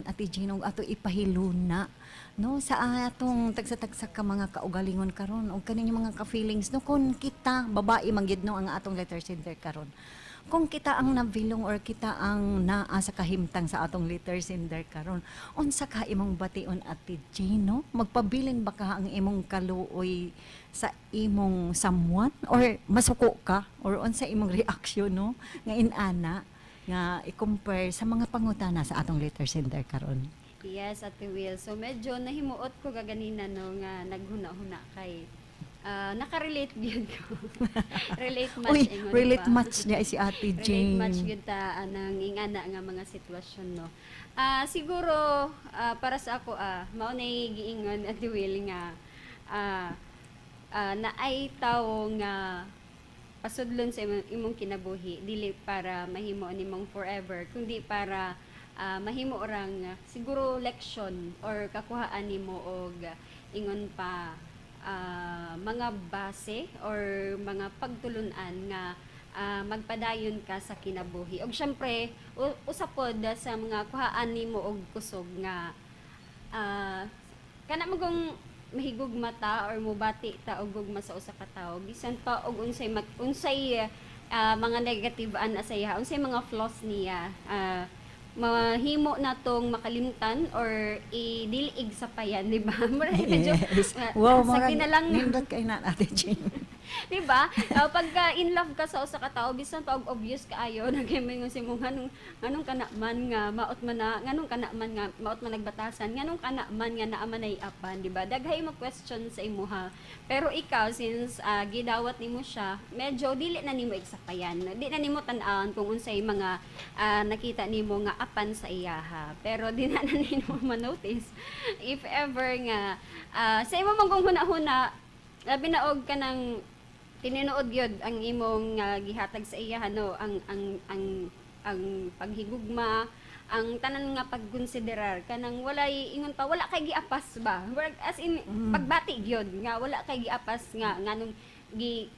Ate Jean, og ato ipahiluna, no, sa atong tagsa-tagsa ka mga kaugalingon karon og kaninyo mga ka-feelings, no, kung kita babae man gyud, no, ang atong letter sender karon, kung kita ang nabilong or kita ang naa sa kahimtang sa atong letter sender karon, unsa ka imong bation, Ate Jean, no? Magpabilin ba ka ang imong kaluoy sa imong someone or masuko ka or unsa imong reaction, no, nga inana nga i-compare sa mga pangutana sa atong letter sender karon? Yes, Ate Will. So medyo nahimuot ko gaganina, no, nga naghuna-huna kay nakarelate gyud ko. Relate match Uy, ingon relate pa. Match niya si Ate Relate Jane. Match gyud ta anang ingana nga mga sitwasyon, no. Siguro para sa ako, mao nay giingon, Ate Will, nga naay tawo nga pasudlon sa imong kinabuhi dili para mahimo nimong forever kundi para mahimo orang siguro leksyon or kakuhaan nimo og ingon pa mga base or mga pagtulunan nga magpadayon ka sa kinabuhi. Og syempre usa pod sa mga kuhaan nimo og kusog nga kana magong mahigugma ta or mubati ta og gugma sa usa ka tawo bisan pa og unsay mga negative ana sa iya, unsay mga flaws niya, mahimo natong makalimtan or idiliig sa payan, di ba? Murag medyo Wow, sa murag ginalang nindot kay na, Ate Jane. Di ba? Pagka in love ka sa usa ka tawo bisan pa og obvious kaayo naghimingon si mo nganong kana man nga maot man na, nganong kana man nga maot man nagbatasan, nganong kana man nga naa man ay apan, di ba? Daghay mo question sa imuha. Pero ikaw, since gidawat nimo siya, medyo dili na nimo igsapayan. Di na nimo tan-awon kung unsay mga nakita nimo nga apan sa iyaha. Pero di na na nimo ma-notice if ever nga sa imo man kung huna-huna, labi na og kanang tinuod gyud ang imong gihatag sa iya, no, ang paghigugma, ang tanan nga pagkonsiderar, kanang walay ingon pa, wala kay giapas ba. Murag as in pagbati gyud nga wala kay giapas nga nganong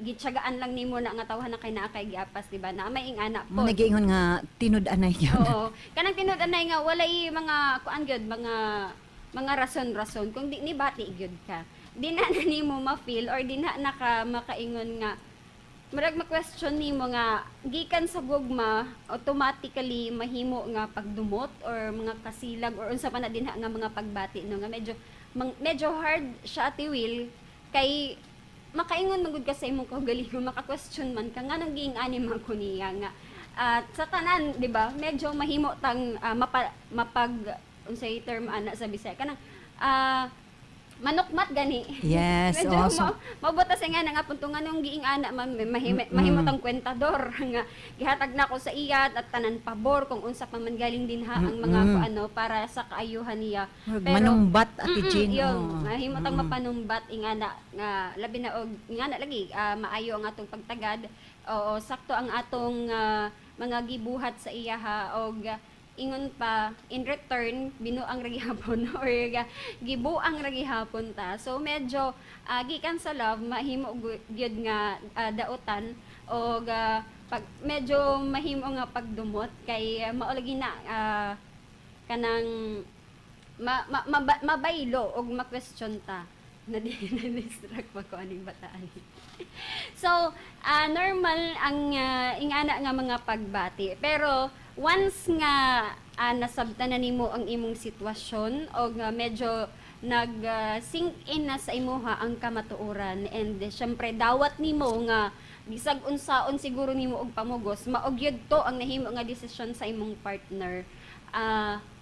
gityagaan lang nimo na nga tawhan na kay naa kay giapas, di ba, na may ingana Mo pod. Nagiingon nga tinud-anay yun. Oo. Kanang tinud-anay nga walay mga kuan gyud, mga rason-rason kung di ni bati gyud ka. Di na na nimo ma-feel or di na naka makaingon nga murag ma-question nimo nga gikan sa gugma automatically mahimo nga pagdumot or mga kasilag or unsa pa na dinha nga mga pagbati, no, nga medyo medyo hard siya, Ate Will, kay makaingon man gud ka sa imong kaugalingon, maka-question man ka nganong giing ani man ko niya nga at sa tanan, di ba? Medyo mahimo tang mapag unsay term ana sa Bisaya, kanang manukmat gani. Yes, Medyo oh, mabuta sa nga nga punto nganong giing ana man mahimo tang kwentador nga gihatag na ko sa iya at tanan pabor kung unsa pa man galing dinha ang mga ano para sa kaayuhan niya. Murag manumbat, Ate Jean. Yun, mahimo tang mapanumbat ingana nga labi na og ingana lagi maayo ang atong pagtagad. Oo, sakto ang atong mga gibuhat sa iyaha og ingon pa in return binuang ra gihapon or gibuang ra gihapon ta. So medyo gikan sa love mahimo gyud nga dautan og pag medyo mahimo nga pagdumot kay mao lagi na kanang mabaylo og ma-question ta na di na distract pa ko aning bataan. So, normal ang ingana nga mga pagbati. Pero once nga nasabtan na nimo ang imong sitwasyon o nga medyo nag sink in na sa imuha ang kamatuoran and syempre dawat nimo nga bisag unsaon siguro nimo og pamugos, mao gyud to ang nahimo nga desisyon sa imong partner.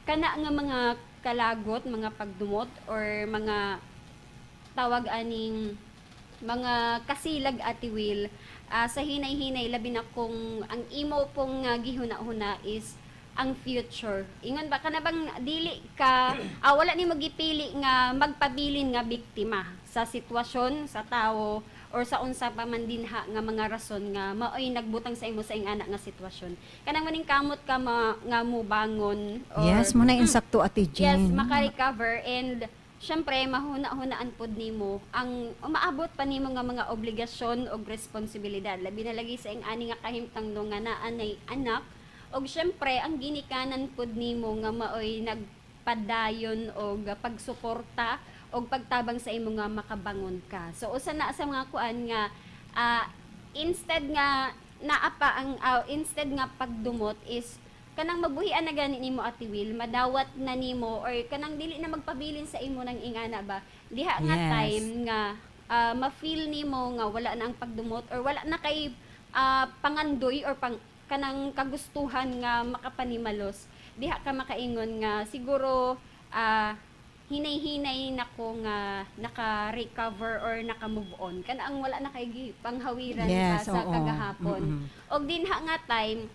Kana nga mga kalagot, mga pagdumot or mga tawag aning mga kasilag, Ate Will, sa hinay-hinay, labi na kung ang imo pong gihuna-huna is ang future. Ingon ba kana bang dili ka wala nimo gipili nga magpabilin nga biktima sa sitwasyon, sa tawo or sa unsa pa man dinha nga mga rason nga maoy nagbutang sa imo sa ingana nga sitwasyon. Kanang maning kamot ka nga mubangon or Yes, mo na insakto, Ate Yes, Jean. maka-recover and syempre mahuna-hunaan pod nimo ang umaabot pa nimo nga mga obligasyon og responsibilidad. Labi na lagi sa ing ani nga kahimtang, no, nga naa nay anak og syempre ang ginikanan pod nimo nga maoy nag pagpadayon og pagsuporta og pagtabang sa imo nga makabangon ka. So usa na sa mga kuan nga instead nga naa pa ang instead nga pagdumot is kanang mabuhian na gani nimo, Ate Will, madawat na nimo or kanang dili na magpabilin sa imo ng ingana ba diha nga time nga ma-feel nimo nga wala na ang pagdumot or wala na kay pangandoy or pang kanang kagustuhan nga makapanimalos diha ka, makaingon nga siguro hinay-hinay nako nga naka-recover or naka-move on kana ang wala na kay panghawiran pa sa kagahapon. Og dinha nga time,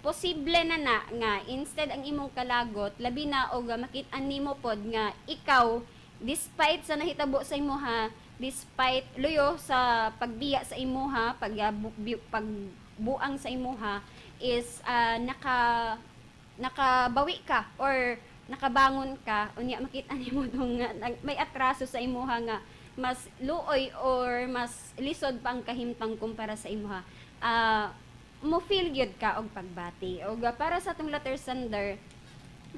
posible na na nga instead ang imong kalagot, labi na og makit-an nimo pod nga ikaw, despite sa nahitabo sa imuha, despite luyo sa pagbiya sa imuha, pagbuang sa imuha, is nakabawi ka or nakabangon ka. Unya makita nimo tong may atraso sa imuha nga mas luoy or mas lisod pa ang kahimtang kumpara sa imuha, mo feel gyud ka og pagbati. Og para sa atong letter sender,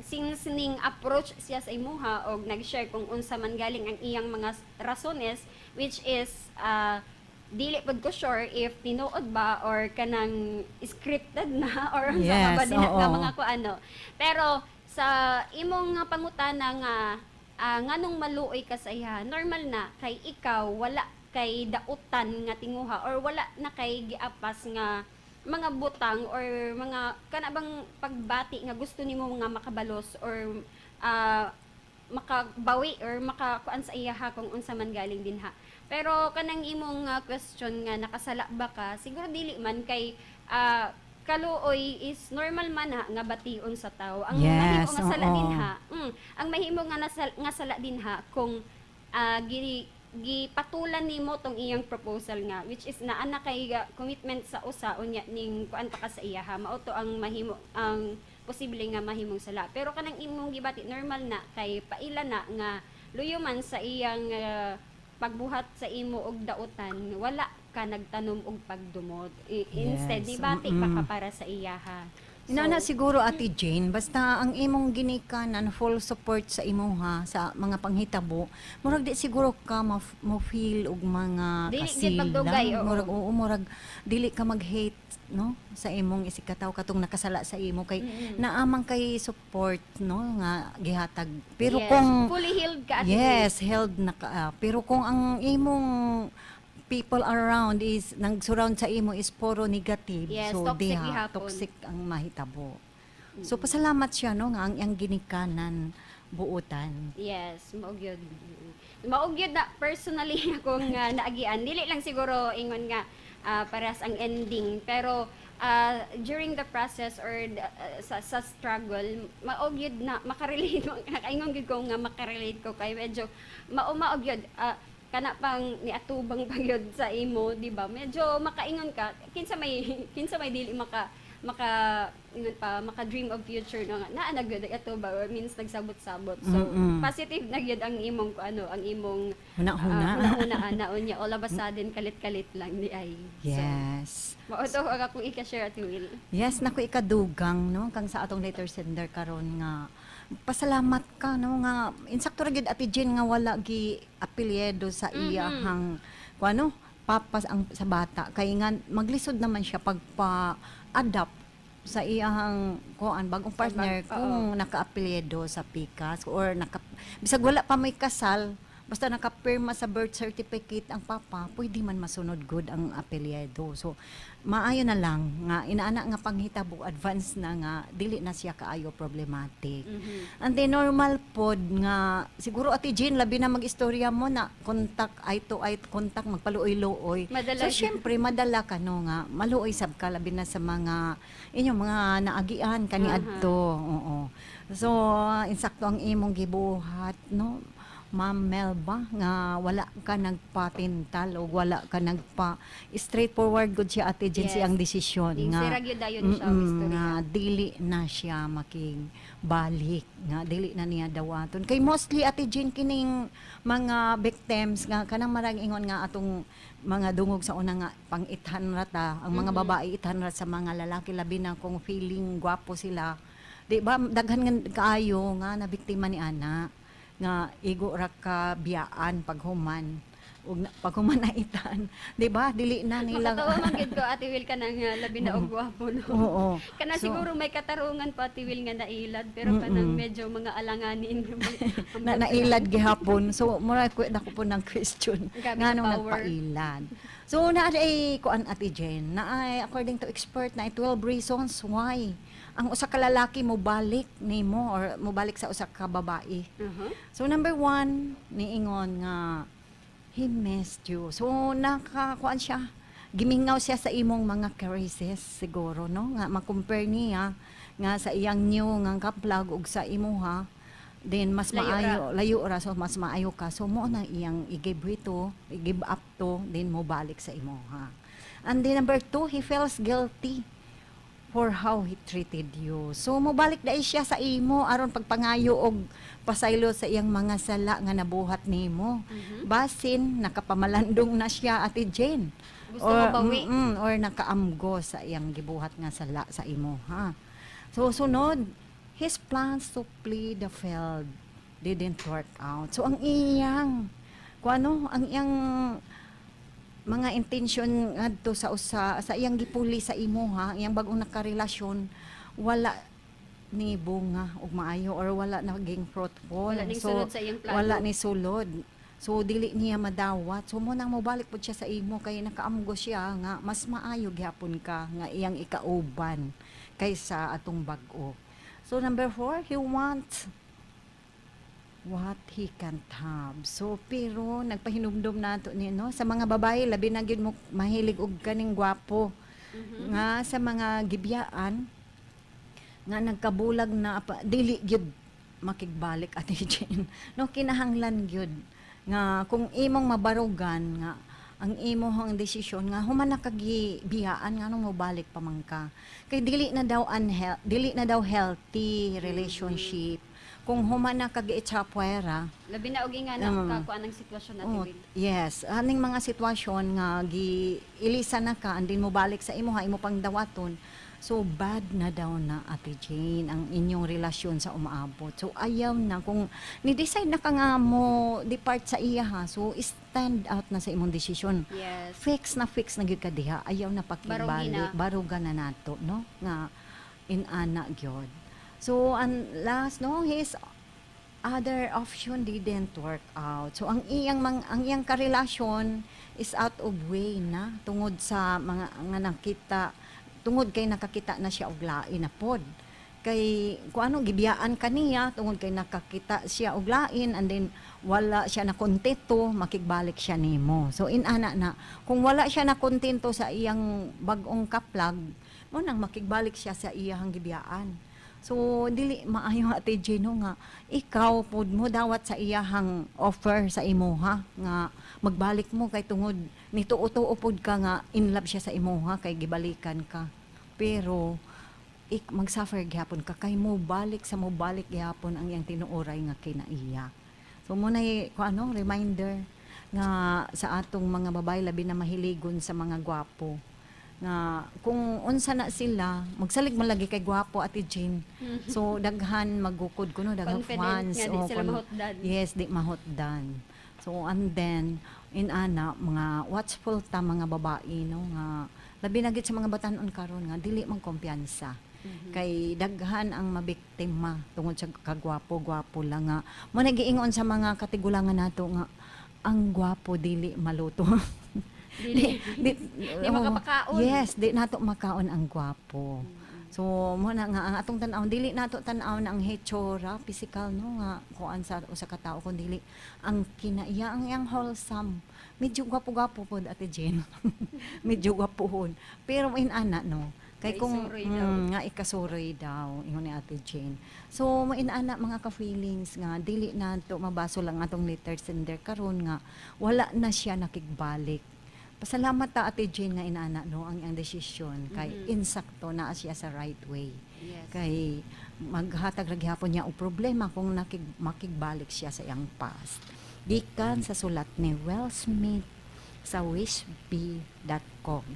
since ning approach siya sa imuha og nag-share kung unsa man galing ang iyang mga rasones, which is dili pud ko sure if tinuod ba or kanang scripted na or unsa pa ba dinha nga mga kuano, pero sa imong nga pangutana nga nganong maluoy ka sa iya, normal na kay ikaw wala kay dautan nga tinguha or wala na kay giapas nga mga butang or mga kana bang pagbati nga gusto nimo nga makabalos or makabawi or makakuan sa iyaha kung unsa man galing dinha. Pero kanang imong question nga nakasala ba ka, siguro dili man kay kaluoy is normal man na nga bation sa tao. Ang mahimo nga sala dinha, ang mahimo nga nga sala dinha kung gipatulan nimo tong iyang proposal nga which is naa na kay commitment sa usa, unya ning kuan pa ka sa iya ha, mao to ang mahimo, ang posible nga mahimong sala. Pero kanang imong gibati, normal na kay paila na nga luyo man sa iyang pagbuhat sa imo og dautan, wala ka nagtanom og pagdumot. Instead nibati pa ka para sa iya ha. Inana siguro, Ate Jane, basta ang imong ginikanan full support sa imuha sa mga panghitabo, murag di siguro ka mo feel og mga Dili gyud magdugay, kasila. Oo. Murag oo, murag dili ka mag-hate no sa imong isigkatawo katong nakasala sa imo kay naamang kay support no nga gihatag. Pero kung fully healed ka, Ate Jane. Yes, held na ka. Pero kung ang imong people around is nang surround sa imo is puro negative, so toxic diha gihapon. Toxic ang mahitabo. So pasalamat siya no nga ang iyang ginikanan buutan. Yes, mao gyud. Mao gyud na personally akong naagian. Dili lang siguro ingon nga parehas ang ending, pero during the process or sa struggle, mao gyud na makarelate, nakaingon gyud ko nga makarelate ko kay medyo mao mao gyud kana pang niatubang pa gyud sa imo, di ba? Medyo makaingon ka, kinsa may dili maka maka ingon pa maka dream of future no nga naa na gyud atubang or means nagsabot-sabot. So positive na gyud ang imong ano, ang imong Huna-huna. Huna-huna ana, unya all of a sudden kalit-kalit lang di ay. So mao to ang akong ika-share, Ate Will. Yes, naku, ikadugang no kang sa atong letter sender karon nga pasalamat ka no nga insakto ra gyud, Ate Jane, nga wala gi apelyido sa iyahang kung ano papas ang sa bata kay nga maglisod naman siya pagpa-adopt sa iyahang kuan bagong Sa partner kung naka-apelyido sa pikas or naka bisag wala pa may kasal, basta nakapirma sa birth certificate ang papa, pwede man masunod good ang apelyido. So maayo na lang nga inaana nga panghitabo advance na nga dili na siya kaayo problematic. And then normal pod nga siguro, Ate Jean, labi na mag-istorya mo na contact, eye to eye contact, magpaluoy-luoy. Madala. So syempre madala ka no nga maluoy sab ka labi na sa mga inyong mga naagian kaniadto. Oo. So insakto ang imong gibuhat no, Ma'am Melba, nga wala ka nagpatintal o wala ka nagpa straightforward gud siya, Ate Jean, siyang desisyon Ding nga sira gyud dayon siya og istorya. Nga dili na siya making balik, nga dili na niya dawaton kay mostly, Ate Jean, kining mga victims nga kanang marang ingon nga atong mga dungog sa una nga pang ithan ra ta ang mga babae, ithan ra sa mga lalaki, labi na kung feeling gwapo sila. Di ba daghan nga kaayo nga nabiktima ni ana nga igo ra ka biyaan paghuman ug paghuman na itan, di ba, dili na nila. Makatawa man gid ko, Ate Will, kanang labi na og gwapo, no. Oo. Kana So, siguro may katarungan pa, Ate Will, nga nailad, pero kanang medyo mga alanganin. Na nailad gihapon. So mura ko nako po ng question Grabe nga sa nung power. Nagpailad. So na ay kuan, Ate Jen, na ay according to expert na 12 reasons why ang usa ka lalaki mo balik nimo or mobalik sa usa ka babae. So number 1, niingon nga he missed you. So nakakuan siya, gimingaw siya sa imong mga caresses siguro, no, nga ma-compare niya nga sa iyang new nga kaplag ug sa imuha, then mas Layo ra. Maayo, layo ra, so mas maayo ka. So mo na iyang i-give ito, i-give up to, then mo balik sa imuha. And then number 2, he feels guilty for how he treated you. So mobalik dai siya sa imo aron pagpangayo og pasaylo sa iyang mga sala nga nabuhat nimo. Basin nakapamalandong na siya, Ate Jane. Gusto mo bawi. Or nakaamgo sa iyang gibuhat nga sala sa imo, ha. So sunod, his plans to play the field didn't work out. So ang iyang kung ano, ang iyang mga intention ngadto sa usa sa iyang gipuli sa imo ha, iyang bagong nakarelasyon, wala ni bunga og maayo or wala naging fruitful. Wala ning So, sulod sa iyang plano. wala ni sulod. So dili niya madawat. So mo nang mobalik pud siya sa imo kay nakaamgo siya nga mas maayo gihapon ka nga iyang ikauban kaysa atong bag-o. So number 4, he wants what he can't have. So pero nagpahinumdum nato ni, no, sa mga babae labi na gyud mo mahilig og kaning gwapo nga sa mga gibiyaan nga nagkabulag na pa, dili gyud makigbalik, Ate Jane, no. Kinahanglan gyud nga kung imong mabarugan nga ang imong desisyon nga human na kagibiyaan, nga mobalik pa man ka, kay dili na daw healthy relationship kung human na kag itsapwera. Labi na og ingana kakuan ang sitwasyon natin, Oh, Will. yes, aning mga sitwasyon nga gi ilisa na ka and then mo balik sa imo ha, imo pang dawaton. So bad na daw na, Ate Jane, ang inyong relasyon sa umaabot. So ayaw na kung ni-decide na ka nga mo depart sa iya ha. So stand out na sa imong desisyon. Fix na gyud ka diha. Ayaw na Barugi pakibalik. na. Baruga na nato, no? Nga inana gyud. So and last, no, his other option didn't work out. So ang iyang karelasyon is out of way na tungod sa mga nga nakita, tungod kay nakakita na siya og lain na pod. Kay kung ano, gibiyaan kaniya tungod kay nakakita siya og lain and then wala siya na kontento, makigbalik siya nimo. So inana na kung wala siya na kontento sa iyang bag-ong kaplag, mo nang makigbalik siya sa iyang gibiyaan. So dili maayo, Ate Gino, nga ikaw pud mo dawat sa iyahang offer sa imuha nga magbalik mo kay tungod ni tuo-tuo pud ka nga in love siya sa imuha kay gibalikan ka. Pero mag-suffer gihapon ka kay mo balik sa mo balik gihapon ang iyang tinuoray nga kinaiya. So mo na kung ano, reminder nga sa atong mga babae labi na mahiligon sa mga gwapo nga kung unsa na sila magsalig man lagi kay gwapo, Ate Jane. So daghan magukod kuno, daghan Confident fans. nga di O, sila mahutdan. Yes, di mahutdan. So and then inana mga watchful ta mga babae, no, nga labi na gid sa mga batan-on karon nga dili man kumpiyansa kay daghan ang mabiktima tungod sa kagwapo-gwapo lang nga mo nagiingon sa mga katigulangan nato nga ang gwapo dili maluto. Dili. Di, Di oo. makapakaon. Yes, di nato makaon ang gwapo. So mo na nga ang atong tan-awon, dili nato tan-awon ang hechura, physical, no, nga kuan sa usa ka tawo kun dili ang kinaiya, ang iyang wholesome. Medyo gwapo-gwapo pod, Ate Jen. Medyo gwapohon. Pero inana, no. Kay kung Isuroy daw. Nga ikasuroy daw ingon ni Ate Jane. So mo inana mga ka-feelings nga dili nato mabaso lang atong letter sender karon nga wala na siya nakigbalik. Pasalamat ta, Ate Jane, nga inana, no, ang iyang desisyon kay insakto na siya sa right way. Kay maghatag ra gihapon niya og problema kung makigbalik siya sa iyang past. Gikan sa sulat ni Will Smith sa wishb.com.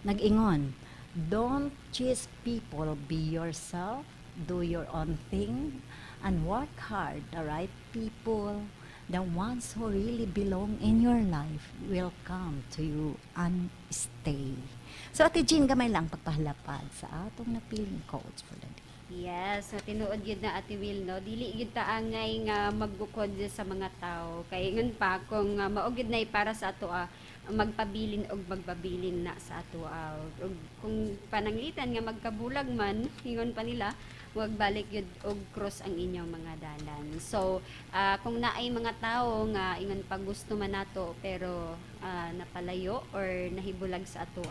Nag-ingon, "Don't chase people, be yourself." Do your own thing and work hard. The right people, the ones who really belong in your life, will come to you and stay. So, Ate Jean, gamay lang pagpahalapad sa atong napiling quotes for the day. Yes, so tinuod gyud na, Ate Will, no. Dili gyud ta angay nga magbukod sa mga tao. Kay ingon pa kung mao gyud nay para sa ato magpabilin og magpabilin na sa ato. Og kung pananglitan nga magkabulag man, ingon pa nila, wag balik gyud og cross ang inyong mga dalan. So, kung naay mga tao nga ingon pa gusto man nato pero napalayo or nahibulag sa ato,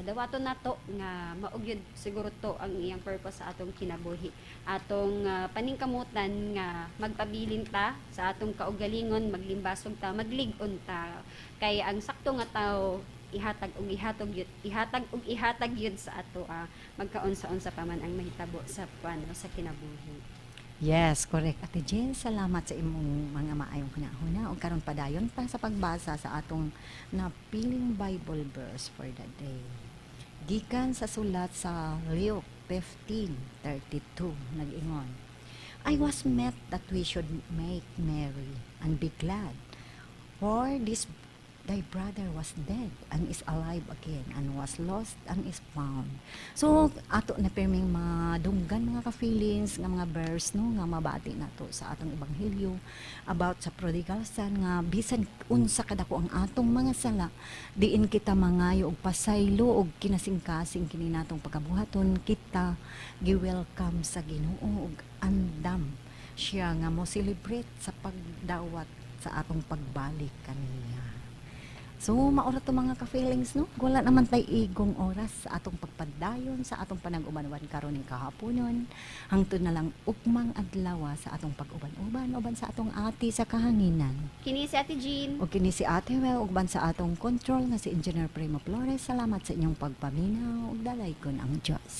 dawaton nato nga mao gyud siguro to ang iyang purpose sa atong kinabuhi. Atong paningkamutan nga magpabilin ta sa atong kaugalingon, maglimbasog ta, maglig-on ta. Kay ang sakto nga tao ihatag og ihatag yun, ihatag og ihatag yun sa ato, magkaunsa-unsa pa man ang mahitabo sa ano, sa kinabuhi. Yes, correct. Ate Jen, salamat sa imong mga maayong hunahuna. Ug karon padayon pa sa pagbasa sa atong napiling Bible verse for the day. Gikan sa sulat sa Luke 15:32, nag-ingon, "It was meet that we should make merry and be glad, for this thy brother was dead and is alive again and was lost and is found." So ato na perming madunggan, mga ka-feelings, nga mga verse, no, nga mabati nato sa atong ebanghelyo about sa prodigal son, nga bisan unsa kadako ang atong mga sala, diin kita mangayo og pasaylo og kinasingkasing kini natong pagkabuhaton, kita gi-welcome sa Ginoo ug andam siya nga mo celebrate sa pagdawat sa atong pagbalik kaniya. So, mao ra to, mga ka-feelings, no? Wala naman tay igong oras sa atong pagpadayon sa atong panag-uban-uban karon ning kahaponon. Hangtod na lang ugmang adlaw sa atong pag-uban-uban uban sa atong ati sa kahanginan. Kini si Ate Jean. O kini si Ate Well, uban sa atong control nga si Engineer Primo Flores. Salamat sa inyong pagpaminaw ug dalaygon ang Dios.